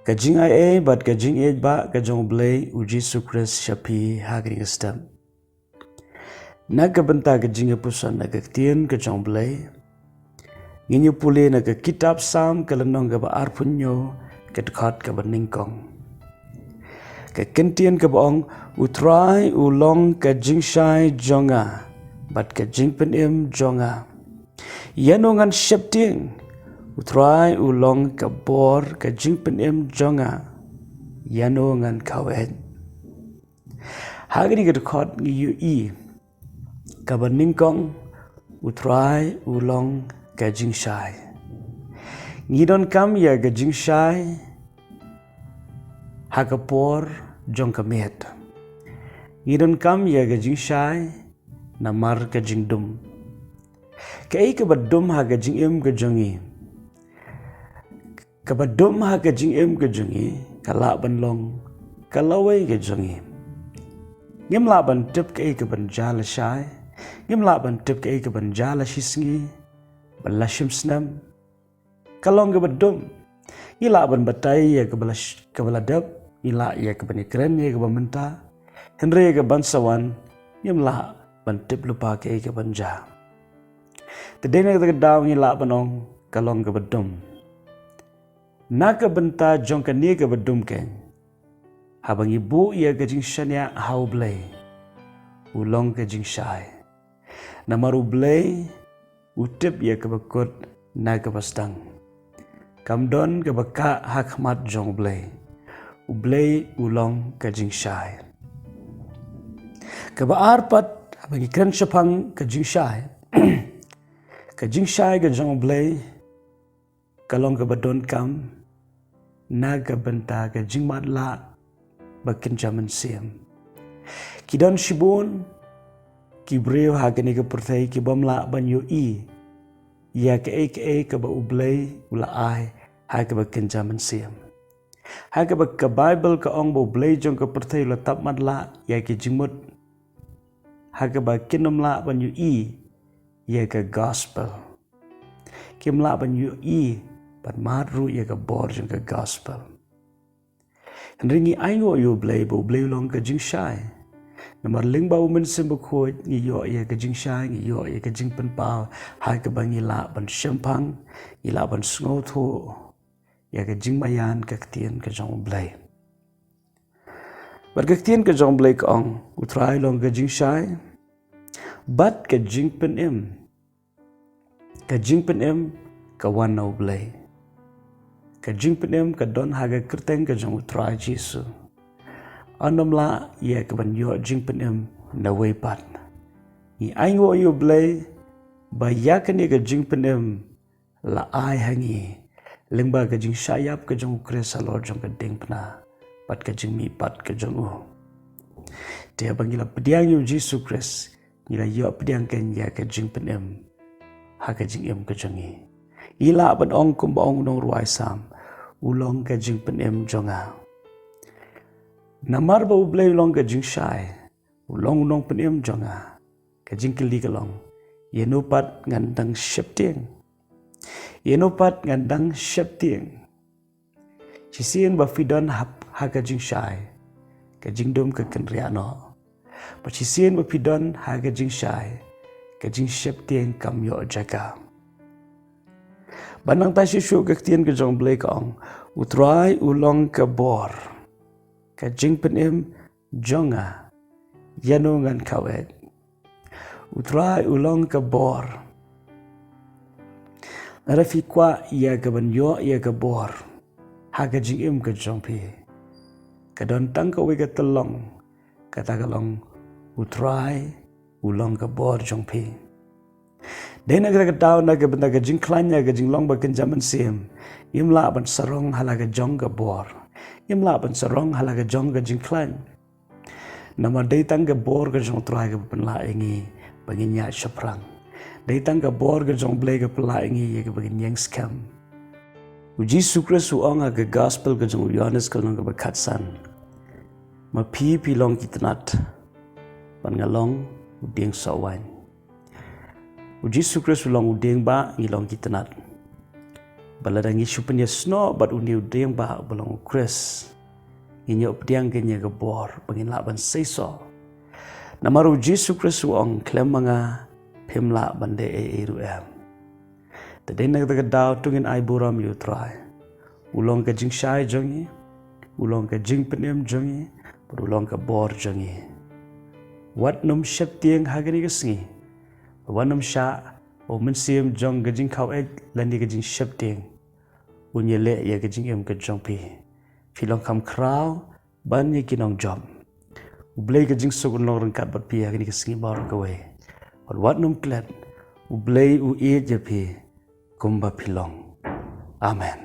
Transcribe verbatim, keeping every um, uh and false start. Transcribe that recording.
Ka jingaiei bad ka jingïeit ba ka jong U Blei U Jisu Khrist sha phi ha kane ka step. Na ka bynta ka jingïapuson na ka ktien ka jong U Blei, ngin ïa pule na ka kitab Salm ka lynnong kaba arphew hynñiew, ka dkhot kaba nyngkong. Ka ktien kaba ong, U Trai u long ka jingshai jong nga bad ka jingpynim jong nga. Ïa no ngan sheptieng? U Trai u long ka bor ka jingpynim jong nga. Ïa no ngan khaw eh? Ha kane ka dkhot ngi ïohi, kaba nyngkong, U Trai u long ka jingshai. Ngi donkam ïa ka jingshai ha ka por jong ka miet. Ngi donkam ïa ka jingshai namar ka jingdum. Kaei kaba dum ha ka jingim ka jong ngi? Kaba dum ha ka jingim ka jong ngi ka lah ban long ka lawei ka jong ngi. Ngim lah ban tip kaei kaban jia lashai. Ngim lah ban tip kaei kaban jia lashisngi, ban lashim snem. Ka long kaba dum. Ngi lah ban batai ïa kaba la sh-, kaba la dep, ngi lah ïa kaban ïakren ïa kaba mynta. Hynrei ïa kaban sa wan, ngim lah ban tip lypa kaei kaban jia. Te dei na kata ka daw ngi lah ban ong ka long kaba dum. Na ka bynta jong kane kaba dum keiñ, haba ngi buh ïa ka jingshaniah ha U Blei, u long ka jingshai. Namar U Blei u tip ïa kaba kut na kaba sdang. Kam don kaba kah ha khmat jong U Blei. U Blei u long ka jingshai. Kaba ar pat, haba ngi kren shaphang ka jingshai, ka jingshai ka jong U Blei ka long kaba donkam na ka bynta ka jingmatlah ba kynja mynsiem. Ki don shibun ki briew ha kane ka pyrthei ki bym lah ban ïohi ïa kaei kaei kaba U Blei u la ai ha kaba kynja mynsiem. Ha kaba ka Baibl ka ong ba U Blei jong ka pyrthei u la tap matlah ïa ki jingmut. Ha kaba kin ym lah ban ïohi ïa ka gospel. Kim lah ban ïohi ban mad ruh ïa ka bor jong ka gospel. Hynrei ngi ainguh ïa U Blei ba U Blei u long ka jingshai. Namar lyngba U Mynsiem Bakhuid ngi ïoh ïa ka jingshai, ngi ïoh ïa ka jingpynpaw, ha kaba ngi lah ban shemphang, ngi lah ban sngewthuh ïa ka jingmaïan ka ktien ka jong U Blei. Bad ka ktien ka jong U Blei ka ong, U Trai u long ka jingshai bad ka jingpynim. Ka jingpynim ka wan na U Blei. Ka jingpynim ka don ha ka kyrteng ka jong U Trai Jisu. Ym lah ïa kaban ïoh jingpynim na wei pat. Ngi ainguh ïa U Blei ba ïa kane ka jingpynim la ai ha ngi lyngba ka jingshah ïap ka jong U Khrist halor jong ka diengphna bad ka jingmihpat ka jong u. Te haba ngi la pdiang ïa U Jisu Khrist, ngi la ïoh pdiang keiñ ïa ka jingpynim ha ka jingim ka jong ngi. Ngi lah ban ong kumba ong u nongrwai Salm, u long ka jingpynim jong nga. Namar ba U Blei u long ka jingshai, u long u nongpynim jong nga. Ka jingkylli ka long, ïa no pat ngan dang sheptieng? Ïa no pat ngan dang sheptieng? Shisien ba phi don ha, ha ka jingshai, ka jingdum ka kynriah noh. Bad shisien ba phi don ha ka jingshai, ka jingsheptieng kam ïoh jaka. Bad nangta shuh shuh ka ktien ka jong U Blei ka ong, U Trai u long ka bor, ka jingpynim jong nga, ïa no ngan khaw eh? U Trai u long ka bor. Lada phi kwah ïa kaban ïoh ïa ka bor ha ka jingim ka jong phi, ka don tang kawei ka tyllong, kata ka long, U Trai u long ka bor jong phi. Dei na kata ka daw na ka bynta ka jingkhlaiñ ïa ka jinglong ba kynja mynsiem, ngim lah ban sarong ha la ka jong ka bor. Ngim lah ban sarong ha la ka jong ka jingkhlaiñ. Namar dei tang ka bor ka jong U Trai kaba pynlah ïa ngi ba ngin ïaid shaphrang. Dei tang ka bor ka jong U Blei ka pynlah ïa ngi ïa kaba ngin ïeng skhem. U Jisu Khrist u ong ha ka gospel ka jong u Ïohannes ka lynnong kaba khatsan, ma phi phi long ki tnat, bad nga long u dieng soh waiñ. U Jisu Khrist u long u dieng ba ngi long ki tnat. Ba lada ngi shu pynïasnoh bad une u dieng ba ba long u Khrist, ngin ïoh pdiang kane ka bor ba ngin lah ban seisoh. Namar u Jisu Khrist u ong, khlem ma nga phim lah ban leh ei ei ruh em. Te dei na kata ka daw to ngin ai burom ïa u Trai. U long ka jingshai jong ngi, u long ka jingpynim jong ngi, bad u long ka bor jong ngi. Wat nym sheptieng ha kane ka sngi. Wat nym shah ba u mynsiem jong ka jingkhaw ek lane ka jingsheptieng un ïaleh ïa ka jingim ka jong phi. Phi long kham khraw ban ïa ki nongjop. U Blei ka jingsuk un long ryngkat bad phi ha kane ka sngi baroh kawei. Bad wat nym klet, u Blei u ïeit ïa phi kumba phi long. Amen.